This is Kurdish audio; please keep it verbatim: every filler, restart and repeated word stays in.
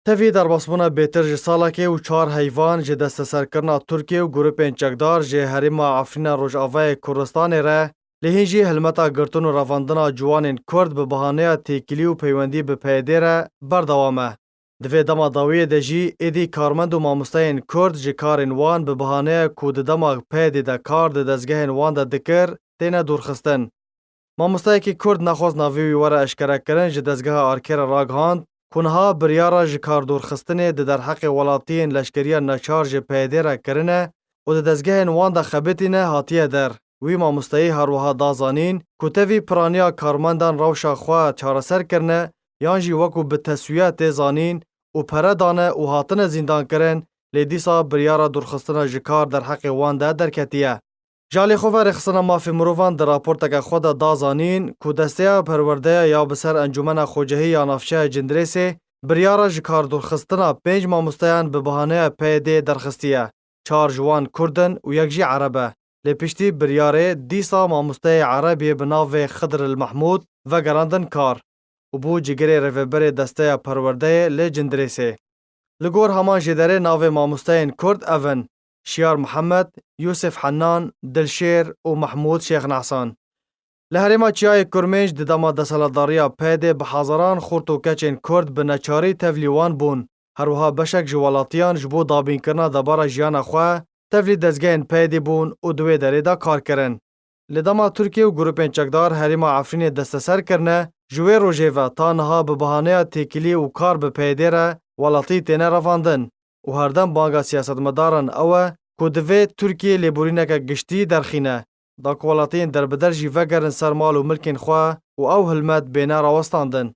Tevî derbasbûna bêtir ji salekê û çar heyvan ji desteserkirina Tirkiye û grûpên çekdar ji herêma Efrîna Rojavayê Kurdistanê re, lê hîn jî hilmeta girtin û revandina ciwanên Kurd bi bahaneya têkilî û peywendî bi P Y D re berdewam e. Di vê dema dawiyê de jî êdî karmend û mamosteyên Kurd ji karên wan bi bahaneya ku di dema P Y D de kar di dezgehên wan de dikir, têne dûrxistin. Mamosteyekî Kurd nexwest navê wî were eşkerekirin, ji dezgeha Arkê re ragihand ku niha biryara ji kar dûrxistinê di derheqê welatiyên leşkeriya neçar ji P Y D re kirine û di dezgehên wan de xebitîne hatiye der. Wî mamosteyî her wiha da zanîn ku tevî piraniya karmendan rewşa xwe çareser kirine yan jî wekû bi teswiye tê zanîn û pere dane û hatine zîndankirin, lê dîsa biryara dûrxistina ji kar derheqê wan de derketiye. Ji alî xwe ve Rêxistina Mafê Mirovan di raporteke xwe de da zanîn ku Desteya Perwerdeya ya bi ser Encûmena Xwecehî ya Navçeya Cindirêsê biryara ji kar dûrxistina pênc mamosteyan bi bahaneya P Y D derxistiye. Çar ji wan Kurd in û yek jî Ereb e. Lê piştî biryarê dîsa mamosteyê Erebê bi navê Xidir El Mehmûd vegerandin kar û bû cigirê rêveberê Desteya Perwerdeyê li Cindirêsê. Li gor heman jêderê navê mamosteyên Kurd ev in: Şiyar Mihemed, Yûsif Hennan, Dilşêr û Mehmûd Şêx Nehsan. Li herêma Çiyayê Kurmênc di dema desthilatdariya P Y D bi hezaran xort û keçên Kurd bi neçarî tevlî wan bûn. Her wiha beşek ji welatiyan ji bo dabînkirina debara jiyana xwe tevlî dezgehên P Y D bûn û di wê derê de kar kirin. Li dema Tirkiye û grûpên çekdar herêma Efrînê desteser kirine, ji wê rojê ve ta niha bi bahaneya têkilî û kar bi P Y D re welatî têne revandin û herdem banga siyasetmedaran ew e ku divê Tirkiye lêborîneke giştî derxîne, da ku welatiyên derbider jî vegerin ser mal û milkên xwe û ew hilmet bêne rawestandin.